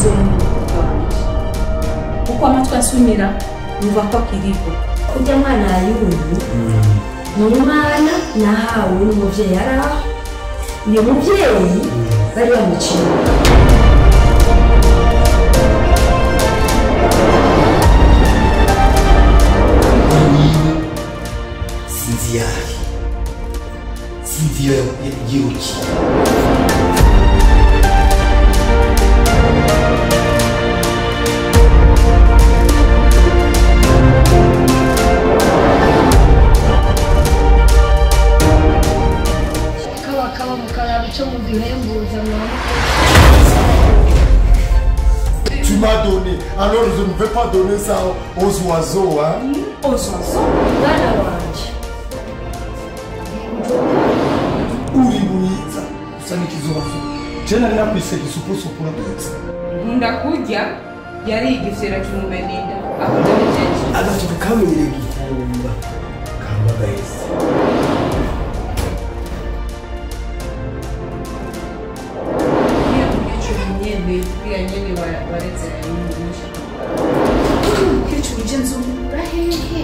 Nzomukobwa wanje kuko amatwi asumira numva ko akiriho. Kurya mwana y'ubu ni umwana nahawe n'umuvyeyi araho, uyo muvyeyi bari bamuciye. Sinzi yahe, sinzi iyo yirukiye. Tu m'as donné, alors je ne vais pas donner ça aux oiseaux, hein? Aux oiseaux? Uri mwiza, usa n'ikizovu. Je nari nakwise igisupusupu urabizi. Nkunda kurya yari igifyera cy'umubeninda aho ndabijeje. Agatuka kamenyereye igifumba kambagahese. Umukecuru uje nzomukura hehe?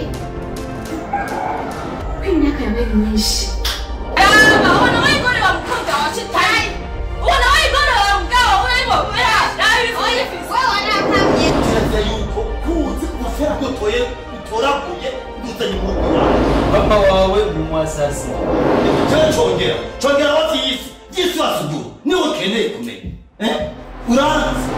Ko imyaka yabaye myinshi. Kirazira yuko kuzi gufera utoye utoraguye nduzanye mu rugo iwawe. Papa wawe ni umwasasi. Cyo congera congera wavyisi vyisi wasuguru niwe ukeneye kumenya eh? Uranzi.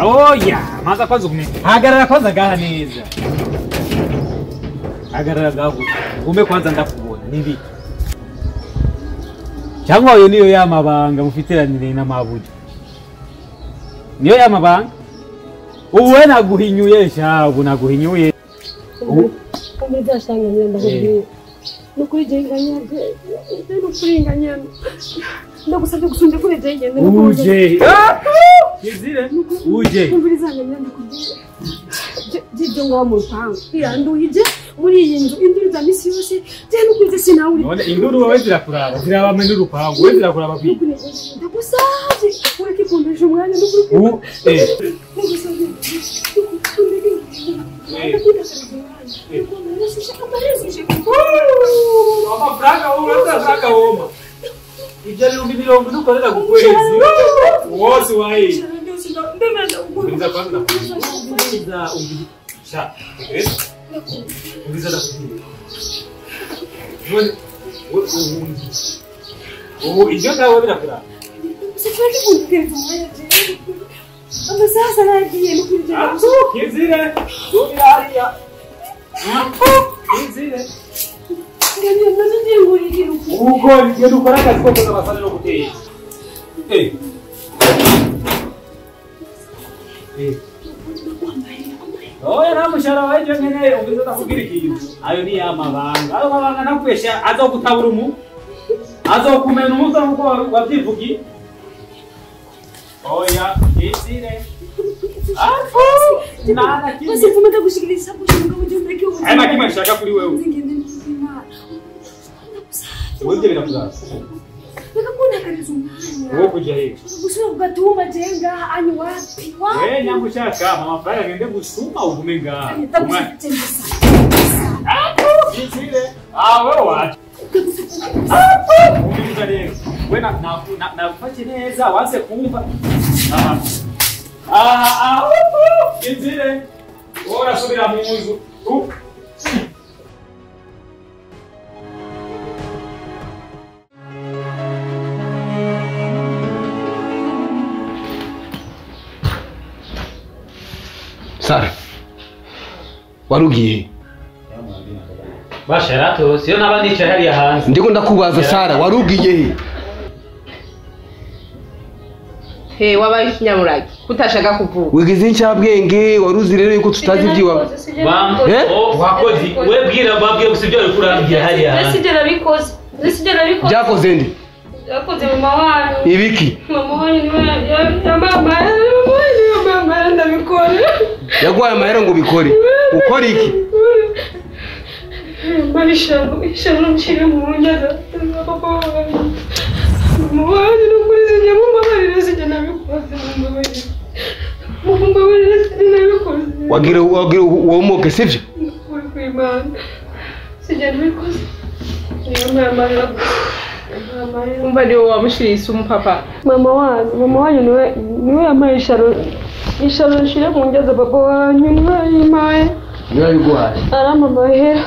Oya, maza kwanza ugume. Hagarara kwanza gaha neza. Hagarara gaho. Ugume kwanza ndakubona nibi. Cyangwa ayo niyo yamabanga mufitiranire n'amabuye. Niyo yamabanga? Ubu we naguhinyuye sha, ubu naguhinyuye. Umuzashanga nyenda ndakubwiye. Nukuri je nganyage. Nukuri nganyana. Ndagusabye gusunde kuri je ngende. Uje. Kizire uje. Umvirizanga nyenda ndakubwiye. Jibyo ngaho mu rupangu. Iranduhije muri iyi nzu induru za misi yose. Je nukunze sinawuri. None induru wowe zirakuraba. Ziraba mwe n'urupangu. Wowe zirakuraba kwi. Ndagusabye ureke kumbeje umwanya n'ukuri. Ndagusabye. Amafaranga wowe amafaranga woma. Ibyo bihumbi 40 ukorera ku kwezi wose wayi umviriza kwanza umviriza umviriza umviriza ndakubwira none ubu ibyo ngaho birakura Amasaha aragiye no kurya. Kizire subira hariya Kizire ubwo ngenda ukora akazi ko koza amasahani no guteka oya nta mushahara wawe njye nkeneye ubwiza ndakubwira ikintu ayo ni ya mabanga ayo mabanga ntakwesha azogutabura umu azokumena umutwe nkuko wabyivugiye oya Kizire Aya kimwe nshaka kuri wewe wewe birakuzaza wowe kujya hehe gusubira kugatumba je ngaha anyu wapi wapi wewe nyambo ushaka amafaranga ngende gusuma ugume ngaha Kizire ah wewe wapi umviriza rero we nagufashe neza wanse kumva aha Kizire wowe urasubira mu nzu Sara warugiye Basharato siyo naba nicaye hariya hanze ndiko ndakubaza Sara warugiye he He wabaye ikinyamurage kutashaka kuvuga wigize incabwenge waruzi rero yuko tutazi ibyiwawe wakozi we bwira babwiye gusa ibyo kurambira hariya hanze Nabikoze nabikoze byakoze ndi yakoze mama wanyu ibiki mama wanyu niwe yamamaye mama ndabikora yaguhaye amahera ngo ubikore ukora iki Marisha nshire mu nyaza papa wanyu mama wanyu nukuri sinjye mumbabarire sinjye nabikoze mumbabarire sinjye nabikoze wagira womoke sivyo nukuri kw'Imana sinjye nabikoze niyo amahera umva niwe wamushiriye isumu papa mama wanyu niwe yampaye isharo nshire mu nyaza papa wanyu niwe yayimpaye niwe yayiguhaye arampa amahera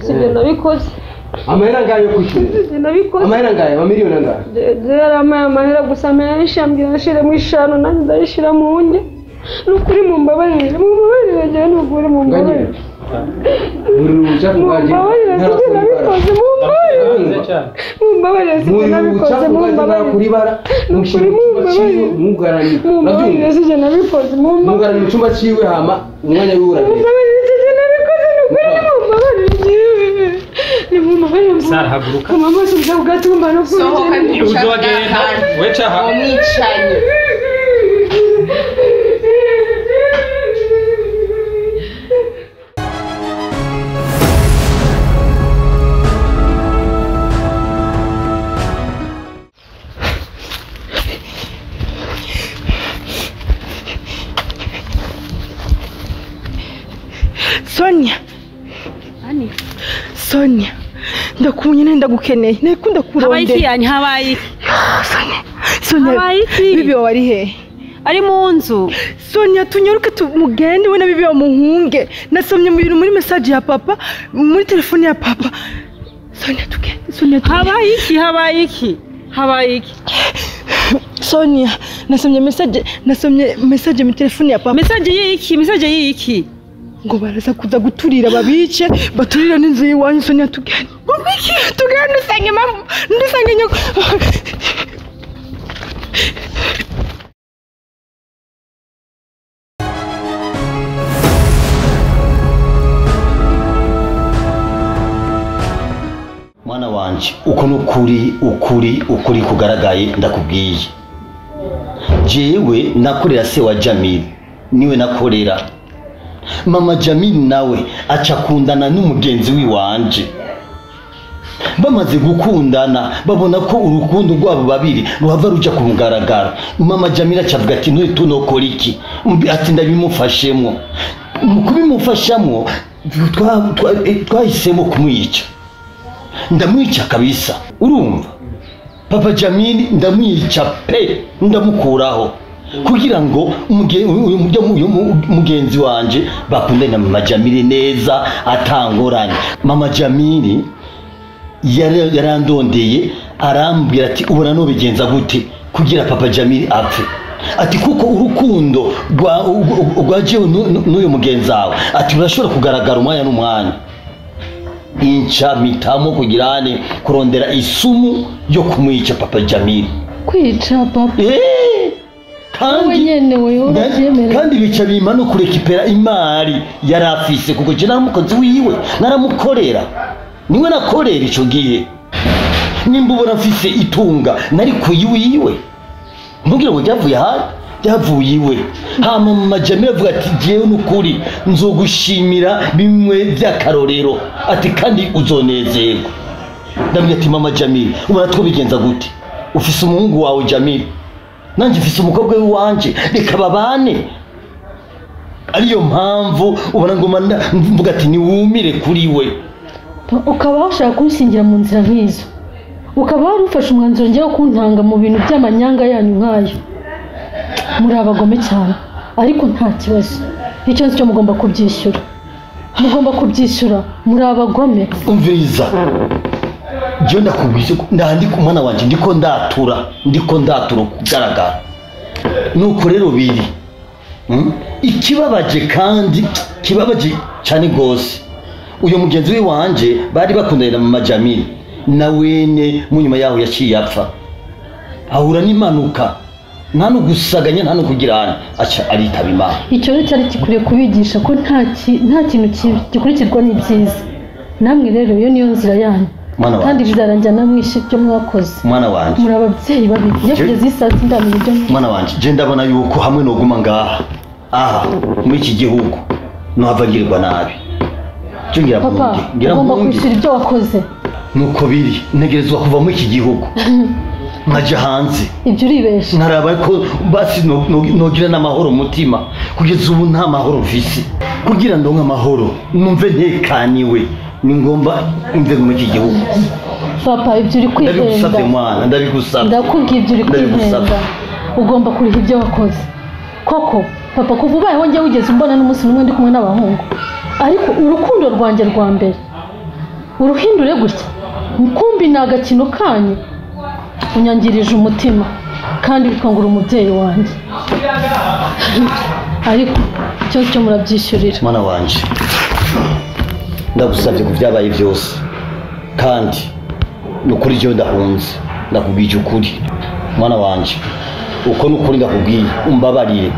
sinjye nabikoze amahera angahe yo kwishyura sinjye nabikoze amahera angahe amamiliyoni angahe yarampaye amahera gusa menshi ambwira nshiremo ishanu nanjye ndayishira mu nge nukuri mumbabarire mumbabarire njyewe nukuri mumbabarire mumbabarire sinjye nabikoze mumbabarire mumbabarire sinjye nabikoze mumbabarire nukuri mumbabarire mumbabarire sinjye nabikoze mumbabarire mu cyumba cyiwe hama umwanya wiwe uragera mumbabarire sinjye nabikoze nukuri mumbabarire njyewe Sara haguruka mama subiza kugatumba no sohoka uzogenda weca umwicanyi Sonia Ani Sonia ndakunye ndagukeneye nakunda kurondera habaye iki habaye Sonia Sonia habaye iki bibi wawe ari hehe ari mu nzu Sonia tunyaruke tumugende we na bibi muhunge nasomye mu bintu muri message ya papa muri telefone ya papa Sonia tugende Sonia habaye iki habaye iki habaye iki Sonia nasomye message mu telefone ya papa message y'iki message y'iki ngo baraza kuza guturira babice baturira n'inzu y'iwanyu Sonia tugende iki tugende usange mama ndusange nyoko Mwana wanje uko nukuri ukuri ukuri kugaragaye ndakubwiye jewe nakorera se wa Jamil niwe nakorera mama Jamil nawe aca kundana n'umugenzi wiwanje bamaze gukundana babona ko urukundo rwabo babiri ruhava ruja ku mugaragaro mama Jamil acavuga ati none tunokora iki ati ndabimufashemwo mu kubimufashamwo twahisemo kumwica ndamwica kabisa urumva Papa Jamili ndamwica pe, ndamukuraho kugira ngo uyu mugenzi wanje bakundane na Mama Jamili neza atangoranye. Mama Jamili yarandondeye arambwira ati ubona nobigenza gute kugira Papa Jamili apfe, ati kuko urukundo rwa jewe n'uyu mugenzi wawe ati urashobora kugaragara umwanya n'umwanya. Inca mitamo kugirane kurondera isumu yo kumwica Papa Jamili. Kwica papa? Kandi bica bima no kurekipera imari yarafise, kuko je naramukozi wiwe naramukorera, niwe nakorera ico gihe. Nimba ubona mfise itunga nari kuyiwiwe, ntugire ngo ryavuye ahandi, ryavuye iwe. Hama Mama Jamili avuga ati jewe nukuri nzogushimira bimwe by'akarorero, ati kandi uzonezerwa. Ndamubwira ati Mama Jamili ubona twobigenza gute? Ufise umuhungu wawe Jamili, nanje mfise umukobwa w'iwanje, reka babane. Ariyo mpamvu ubona ngoma mvuga ati niwumire kuri we. Ukaba washaka kunshingira mu nzira nk'izo, ukaba wari ufashe umwanzuro ngewe kuntanga mu bintu by'amanyanga yanyu nk'ayo. Muri abagome cyane, ariko nta kibazo, icyo nzi cyo mugomba kubyishyura, mugomba kubyishyura, muri abagome. Umviriza, jewe ndakubwiye ndandika umwana wanje ndiko ndatura kugaragara. Nuko rero biri ikibabaje kandi kibabaje cyane gose, uyu mugenzi we wanje bari bakundanye na Mama Jamili, na wene mu nyuma yaho yaciye apfa, ahura n'impanuka, nta no gusaganya nta no kugirana, aca aritaba Imana. Icyo rero cyari gikwiriye kubigisha ko nta kintu gikurikirwa n'ibyiza. Namwe rero iyo niyo nzira yanyu, kandi bizarangira namwishe ibyo mwakoze. Mwana wanje, muri ababyeyi babiri, iyo kugeza iyi saa sindamenya ibyo. Mwana wanje, je ndabona yuko hamwe noguma ngaha aha muri iki gihugu nohava ngirirwa nabi. Papa, ugomba kwishyura ibyo wakoze. Nuko biri, ntegerezwa kuva muri iki gihugu nkaja hanze. Ibyo uribesha. Nkaraba ko basi nogira n'amahoro umutima. Kugeza ubu nta mahoro mfise. Kugira ndonke amahoro numve ntekaniwe, ni ngomba mve muri iki gihugu. Papa, ibyo uri kwihenda. Ndabigusabye mwana, ndabigusabye. Ndakubwiye ibyo uri kwihenda. Ugomba kuriha ibyo wakoze. Koko papa, kuva ubayeho njye wigeze umbona n'umunsi n'umwe ndi kumwe n'abahungu, ariko urukundo rwanjye rwa mbere uruhindure gutya, kumbi ni agakino kanyu, unyangirije umutima kandi bitwangura umubyeyi wanjye. Ariko icyo cyo murabyishyurira. Mwana wanje, ndagusabye ku byabaye byose, kandi nukuri jewe ndahunze, ndakubwije ukuri mwana wanje, uko nukuri ndakubwiye, umbabarire,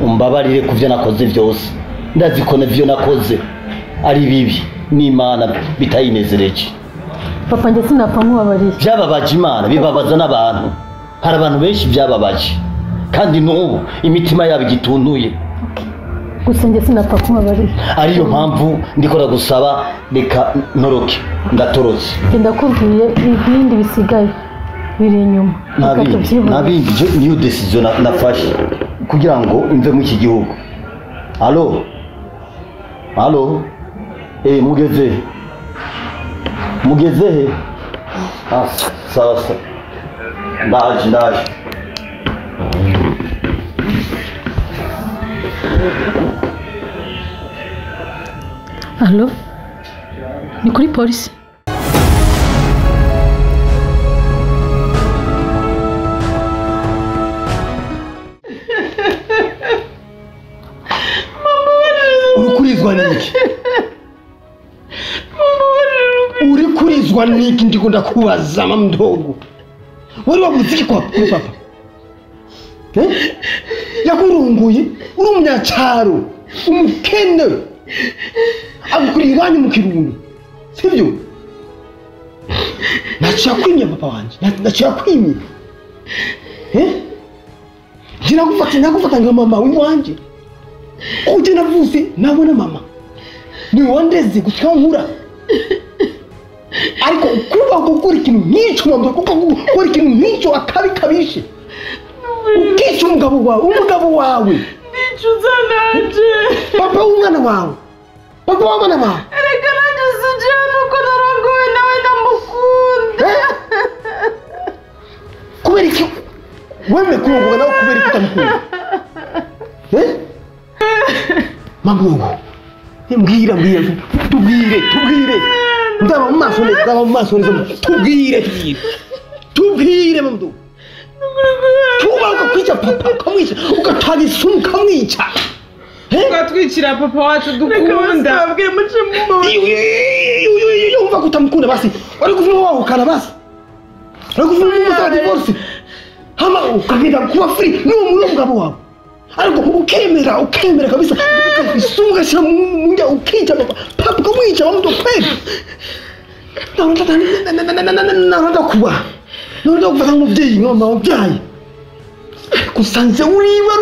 umbabarire ku byo nakoze byose. Ndazi ko navyo nakoze ari bibi n'Imana bitayinezereje. Papa, njye sinapfa nkubabariye. Byababaje Imana, bibabaza n'abantu. Hari abantu benshi byababaje, kandi n'ubu imitima yabo igituntuye. Gusa njye sinapfa nkubabariye. Ariyo mpamvu ndikora gusaba reka ntoroke, ndatorotse. Ndakubwiye ibindi bisigaye biri inyuma. Nabindi niyo decision nafashe kugira ngo mve mu iki gihugu. Allo? Allo? Mugeze? Mugeze he? Ah, sawa sawa. Ndaje. Allo? Ni kuri polisi? Uri kurizwa niki? Ndiko ndakubaza mama mdogo. Wari wabuze iki kwa papa? Yakurunguye uri umunyacaro, umukene, agukuriye iwanyu mu Kirundo, sibyo? Naciye akwimye papa wanje, naciye akwimye. Nagufata nka mama w'iwanje. Uje navuze nabona mama ni wandeze gushika nkura, ariko kuba gukora ikintu nk'icyo mama, kuko gukora ikintu nk'icyo akabi kabishe, ukica umugabo wawe, ndicuza nanje papa w'umwana wawe, papa w'abana bawe. Erega nanje sinje nuko narongowe nawe ndamukunda. Kubera iki wemeye kurongorwa nawe kubera iki utamukunda? Eh? Mamungu. Mbwira tubwire ndaba mu maso neza tubwire mamungu. Tuba ukakwica papa ukamwica ugatanga isumu ukamwica. Ukatwicira papa wacu dukunda. Iyo umva kutamukunda basi wari kuvuma wahukana basi wari kuvuma umusaba divorce hama ukagenda kuba free n'uwo mugabo wawe ariko ukemera kabisa isumu ugashyira mu njya ukica papa ukamwica bamuto kweli. Naronda kuba naronda gufata nk'umubyeyi nka mama wabyaye kusanze uriba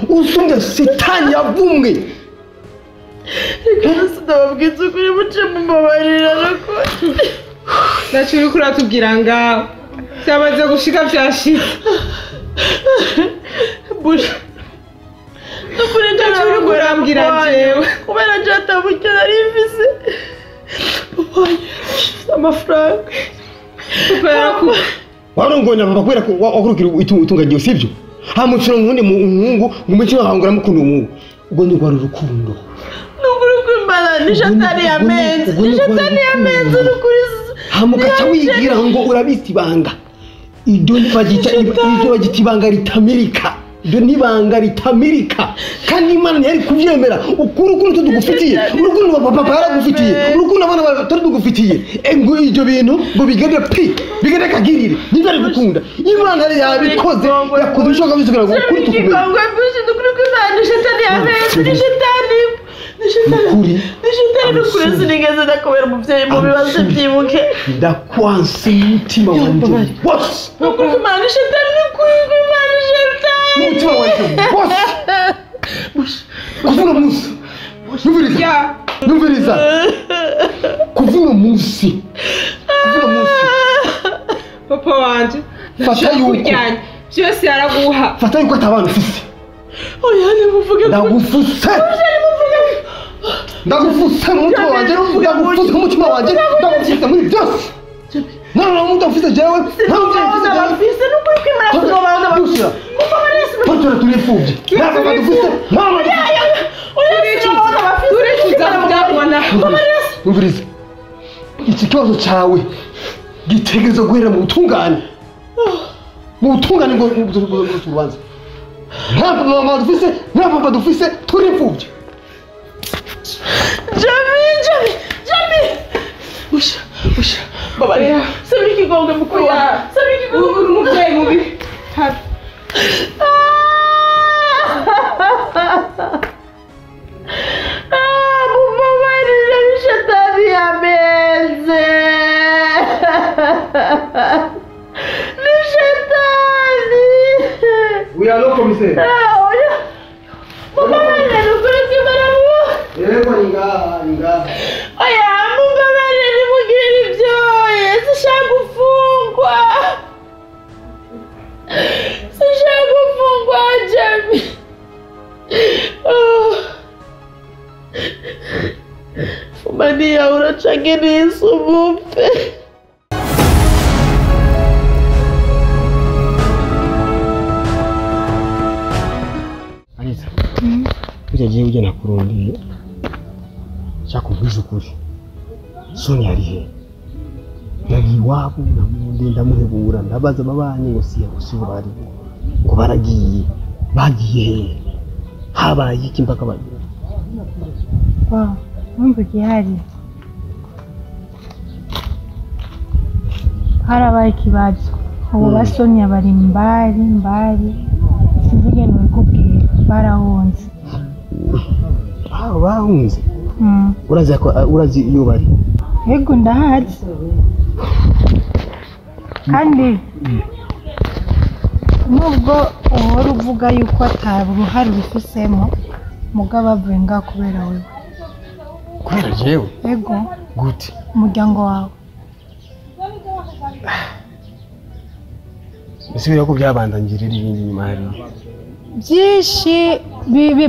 usumbya satani yavumwe. Reka ndababwiza ukuri muce mumbabarira nuko ntacyo uriko uratubwira ngaho byamaze gushika byashitse. Busha nukuri ntacyo uriko urambwira jewe kubera nje ataburyo nari mfise papa amafaranga papa yarakuba warongonya papa kubera ko wakurukira itunga ryiwe sivyo hamucira nkundi muhungu ngumucira hangura mukunda umuhungu ubwo ni rwari urukundo nukuri kwimana ni shatani yamenze nukuri hamukaca wigira ngo urabitse ibanga ibyo bagita ibanga ritamirika ibyo nibanga ritamirika kandi Imana ntiyari kubyemera ukuri urukundo tugufitiye urukundo papa yaragufitiye urukundo abana bawe tugufitiye ngo ibyo bintu ngo bigende pi bigende kagirire nibyo ari gukunda Imana yabikoze yakoze ibishoboka byose kugira ngo ukuri tukumenye. Nukuri sinigeze ndakubera umubyeyi mubi baze byibuke ndakwanse umutima wanjye wose nukuri kw'Imana shetani nukuri kw'Imana shetani umutima wanjye wose kuva uno munsi numviriza kuva uno munsi papa wanje fata yuko byose yaraguha fata yuko atabana ufise oya nimuvuge ndagufuse ndagufuse mu mutwe wanjye ndagufuse mu mutima wanjye ndagufuse muri byose nta muntu ufise jewe nta mubyeyi ufise jewe nukuri kw'Imana sinobana Patora turifubye nta papa dufise nta mama turicuza kubyabona. Umviriza iki kibazo cyawe gitegerezwa guhera mu butungane ngo urubanza nta mama dufise nta papa dufise turifubye. Jami Busha babarira sabira ikigongo mukuru wawe sabira ikigongo uri umubyeyi mubi. Mubabarire shatani yamenze ni shatani. Oui, allô, commissaire. Oya mubabarire nukuri kw'Imana yego ninga oya mubabarire nimugire ibyoye sinshaka gufungwa Jami. Fumaniya uracangiriza umupfe. Anita, burya gihe ugenda kurundiye nshaka kubwiza ukuri Sonia ari he? Nagiye iwabo namundi ndamuhebura ndabaza ababanyi ngo siya gusiho bari ngo baragiye bagiye he habaye iki mpaka bagiye Wumva igihari harabaye ikibazo ubu basonya bari mbari sinzi ingene babikubwira barahunze. Bahunze? Urazi iyo bari? Yego ndahazi kandi nubwo uhora uvuga yuko ata uruhare ubifisemo mugabo avuye ngaho kubera wewe. Kubera jewe? Yego. Gute? Umuryango wawe. Ese biriya ko byabandangirira ibindi nyuma hariya? Byinshi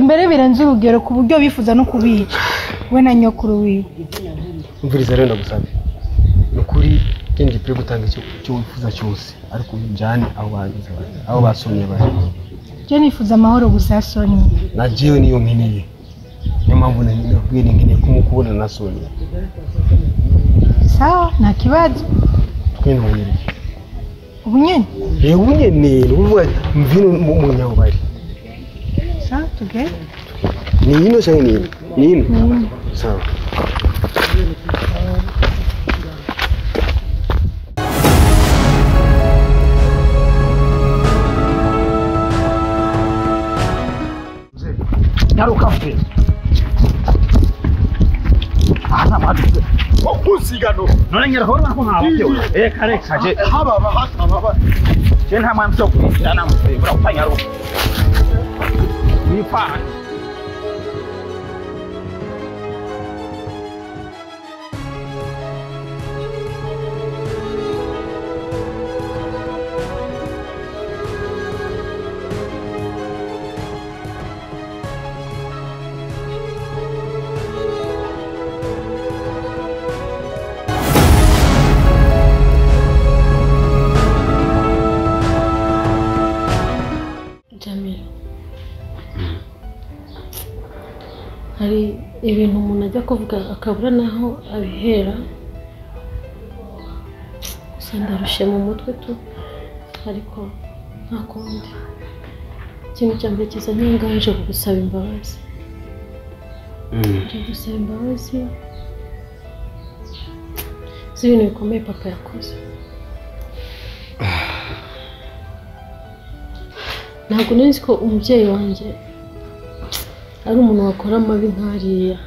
mbere birenze urugero ku buryo bifuza no kubica we na nyokuru wiwe. Umviriza rero ndagusabye. Ni ukuri Ndi prêt gutanga icyo wifuza cyose, ariko njyane aho banze, aho basomye bari. Je nifuza amahoro gusa ya Sonia. Na jewe niyo nkeneye, niyo mpamvu nakubwiye nti nkeneye kumukubona na Sonia. Sawa, nta kibazo. Twende munyereke. Ubu nyene? Yego, ubu nyene, ni ukuvuga mvino mu nyaho bari. Sawa, tugende. Ni ino cyangwa ni ino? Ni ino. Sawa. Nyaruka mpe. Aha madu. Okusigano. None nyara horo ko nta byo. Eh kare kaje. Haba haba. Je nta mwana cyo kwirana mpe. Ura nyaruka. Nipa. Jamil, hari ibintu umuntu ajya kuvuga akabura naho abihera, gusa ndarushye mu mutwe tu, ariko nta kundi. Ikintu cya mbere kizanye nganje kugusaba imbabazi. Nje gusaba imbabazi z'ibintu bikomeye papa yakoze. Ntabwo nzi ko umubyeyi wanjye ari umuntu wakora amabi nk'ariya,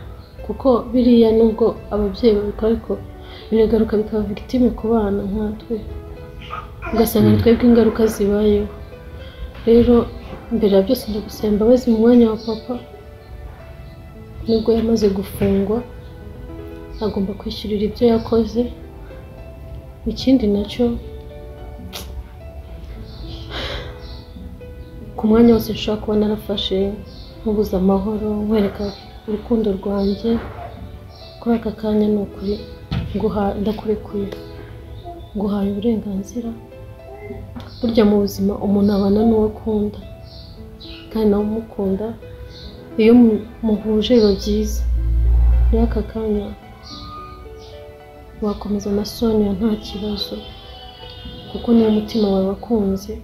kuko biriya nubwo ababyeyi babikora ariko biragaruka bikaba victime ku bana nkatwe, ugasanga twebwe ingaruka zibayeho. Rero mbere ya byose ndagusaba imbabazi mu mwanya wa papa, nubwo yamaze gufungwa agomba kwishyurira ibyo yakoze. Ikindi nacyo, ku mwanya wose nshobora kuba narafashe nkubuza amahoro, nkwereka urukundo rwanjye, kuri aka kanya ni ukuri ndakurekuye, nguhaye uburenganzira. Burya mu buzima umuntu abana n'uwo akunda, kandi nawe umukunda iyo muhuje biba byiza. Rero aka kanya wakomeza na Sonia nta kibazo, kuko niwo mutima wawe wakunze.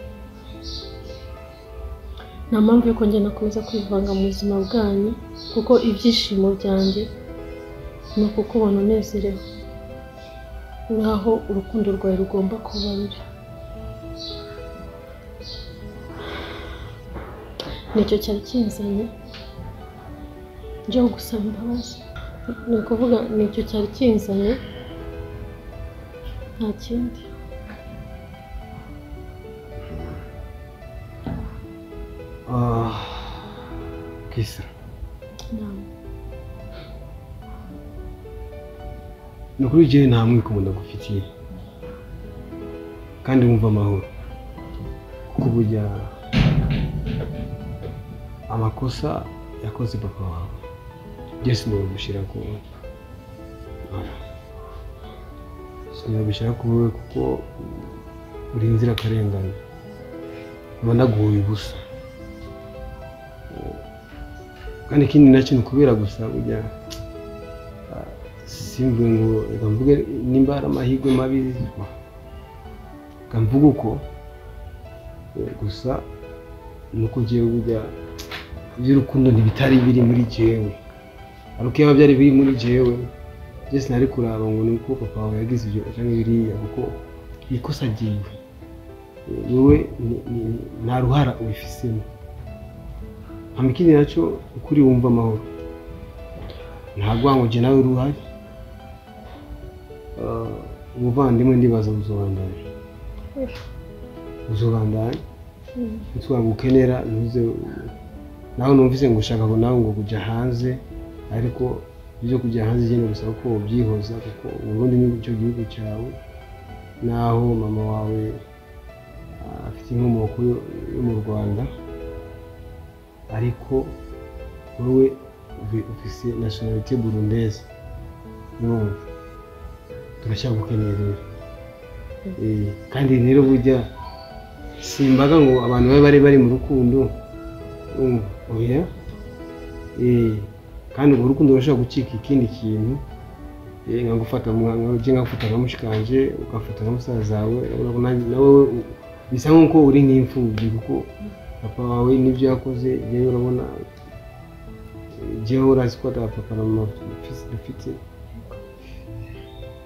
Nta mpamvu yuko njye nakomeza kwivanga mu buzima bwanyu, kuko ibyishimo byanjye ni ukukubona unezerewe, uri aho urukundo rwawe rugomba kuba ruri. Nicyo cyari kinzanye nje gusaba imbabazi, ni ukuvuga nicyo cyari kinzanye, nta kindi. Kisa. Naam. Nukuri je nta mwiko ndagufitiye, kandi wumva amahoro, kuko burya amakosa yakoze papa wawe je sinobishira ku wewe, kuko uri inzirakarengane, ubona guhuye ubusa. Kandi ikindi nacyo ni ukubera gusa burya simvuge ngo reka mvuge nimba ari amahirwe mabi, reka mvuge uko gusa nuko jewe burya iby'urukundo ntibitari biri muri jewe, ariko iyo byari biri muri jewe je sinari kuraba ngo ni uko papa wawe yagize ibyo cyangwa biriya, kuko ikosa ryiwe wewe nta ruhara ubifisemo. Hama ikindi nacyo ukuri wumva amahoro, nta rwango je nawe ruhari. Umuvandimwe ndibaza uzobandanya, ntitwagukenera ntuze nawe numvise ngo ushaka ngo nawe ngo kujya hanze, ariko ibyo kujya hanze je gusaba ko ubyihoza, kuko Uburundi ni cyo gihugu cyawe, naho mama wawe afite inkomoko yo mu Rwanda, ariko wowe ufise nationalité burundaise, urumva turacyagukeneye. Rero Kandi rero burya simbaga ngo abantu babe bari mu rukundo oya kandi urwo rukundo rushobora gucika ikindi kintu nkagufata nka mushikanje ugafata nka musaza wawe nawe bisa nkuko uri nk'imfubyi kuko papa wawe n'ibyo yakoze yewe urabona jewe urazi ko ata papa na mama dufite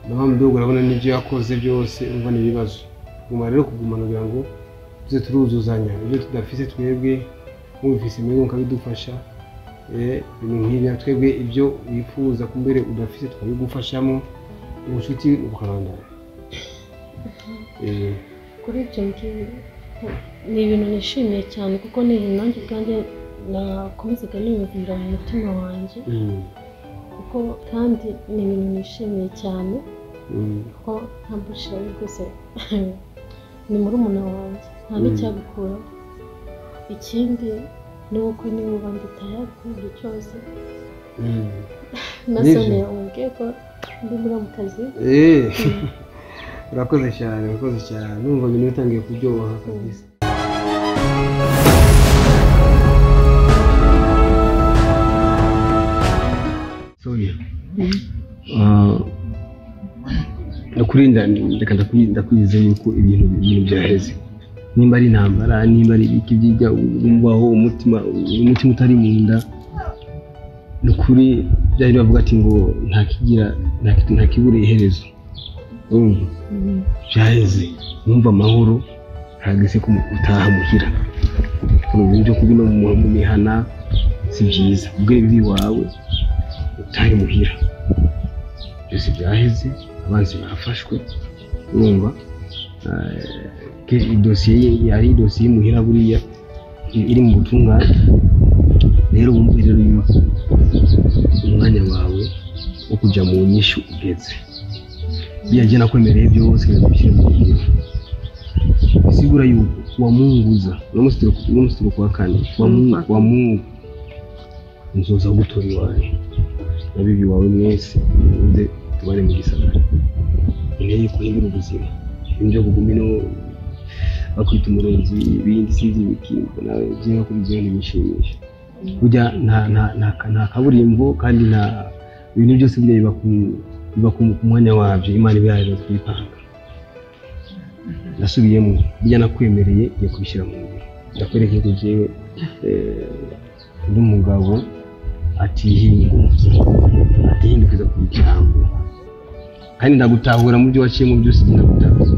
na wa mdogo urabona n'ibyo yakoze byose umva ni ibibazo guma rero kugumana kugira ngo tuze turuzuzanya ibyo tudafise twebwe mubifise mwebwe mukabidufasha ibintu nk'ibyo twebwe ibyo wifuza kumbere udafise tukabigufashamo ubucuti bukarandana. Kuri ibyo ni ibintu nishimiye cyane kuko ni ibintu nanjye ubwanjye nakomezaga niyumvira mu mutima wanjye kuko kandi ni ibintu nishimiye cyane kuko nta bushira rwose ni murumuna wanjye nta n'icyabikuraho. Ikindi ni uko niba ndi tayari kuri buri cyose na Sonia umubwiye ko ndi muramukazi. Urakoze cyane, urakoze cyane, numva ibintu bitangiye kuryoha kabisa. Sonia, ndakurinda reka ndakwize yuko ibintu byaheze nimba ari intambara nimba ari ibiki byijya umbaho umutima utari mu nda nukuri byari bavuga ati ngo ntakigira ntakibure iherezo urumva byaheze numva amahoro hageze ko utaha muhira urumva ibyo kubino mu mihana si byiza ubwire bibi wawe utahe muhira byose byaheze abanzi bafashwe urumva idosiye yari idosiye muhira buriya iri mu butungane rero wumve rero yuko umwanya wawe wo kujya mu nyishu ugeze biyaje nakwemereye byose bishyire mu ngiro sigura yuko wamunguza no musitiro kwa kane wa Mungu nzoza gutora iwawe na bibi wawe mwese muze tubane mu gisagara inteye kuhindura ubuzima ibyo kuguma ino bakwita umurozi ibindi sinzi ibiki nawe byinka kuri byo ntibishimisha burya nta kaburimbo kandi nta ibintu byose burya biba ku mwanya wabyo Imana iba yaje kubipanga. Nasubiyemo burya nakwemereye ngiye kubishyira mu ngiro ndakwereka ko jewe ndi umugabo atihinguza atihindukiza ku ijambo kandi ndagutahura mu byo waciyemo byose ndagutahura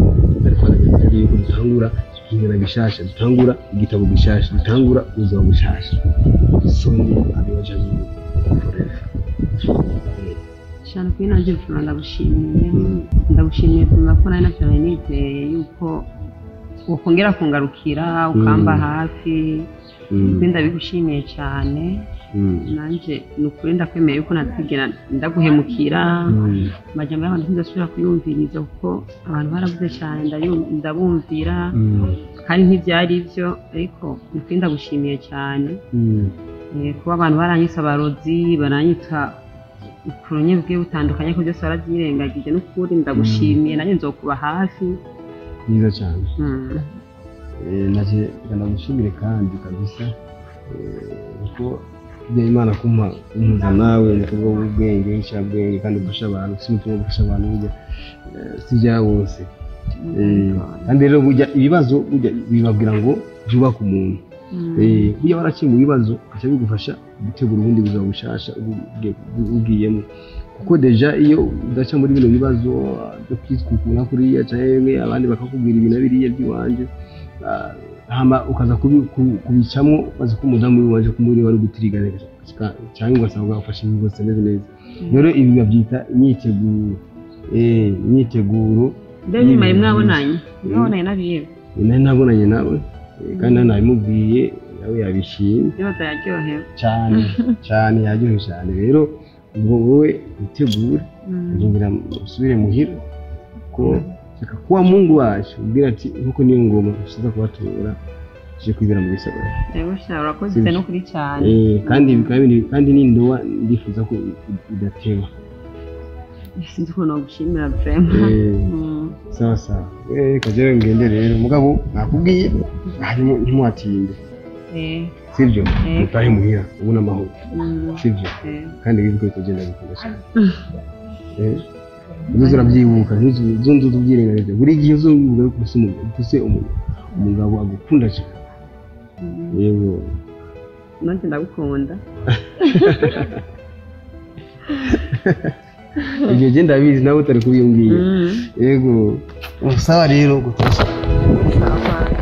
ariko ndagutahura yuko dutangura ikinyana gishasha dutangura igitabo gishasha dutangura ubuzima bushasha Sonia abiwaja forever. Cyane kuri nanjye mfuna ndagushimiye mfuna ko nari nacyo nizeye yuko ukongera kungarukira ukamba hafi ndabigushimiye cyane nanjye ni ukuri ndakwemeye yuko natwigera ndaguhemukira amajambo y'abantu ntidasubira kuyumviriza kuko abantu baravuze cyane ndabumvira kandi ntibyari byo ariko ni ukuri ndagushimiye cyane kuba abantu baranyita abarozi baranyita ukuntu bugiye butandukanye ko byose warabyirengagije n'ukuri ndagushimiye nanjye nzokuba hafi. Byiza cyane naje ndagushimire kandi kabisa kuko ibyo Imana kumpa kumpuza nawe umukobwa w'ubwenge w'incabwenge kandi ufasha abantu si umutima gufasha abantu burya si bya bose kandi rero burya ibibazo burya bibabwira ngo byubake umuntu burya waraciye mu bibazo bica bigufasha gutegura ubundi buzima bushasha ugiyemo kuko deja iyo udaca muri bino bibazo byo kwitwukura kuriya cyangwa abandi bakakubwira ibintu biriya by'iwanje hama ukaza kubicamo bazi ko umudamu waje kumuri wari gutirigana cyangwa ugasanga ugafashe ingingo zimeze neza rero ibi babyita imyiteguro imyiteguro mbere mwari mwabonanye n'abiwe nari nabonanye nawe kandi nabimubwiye nawe yabishimye yaryohewe cyane cyane yaryohewe cyane rero ubwo wowe witegure ngira usubire muhira ko reka kuwa Mungu wacu ubwira ati nkuko niyo ngoma usiza kubatura je kwibera mu gisagara. Yego sha urakoze no kuri cyane. Kandi n'indoa ndifuza ko idateba. Sinzi ukuntu nagushimira vraiment. Sawa sawa. Kagere ngende rero mugabo nakubwiye hanyuma ntimuhatinde. Sivyo? Mutahe muhira ubona amahoro. Sivyo? Kandi wibuke kugenda gukunda cyane. Uzoza urabyibuka, ntuzunze ubyirengagize. Buri gihe uzuvuga ko ufise umugabo agukunda cyane. Yego. Nanjye ndagukunda. Ibyo je ndabizi nawe utari kubimbwira. Yego. Sawa rero gutosha. Sawa.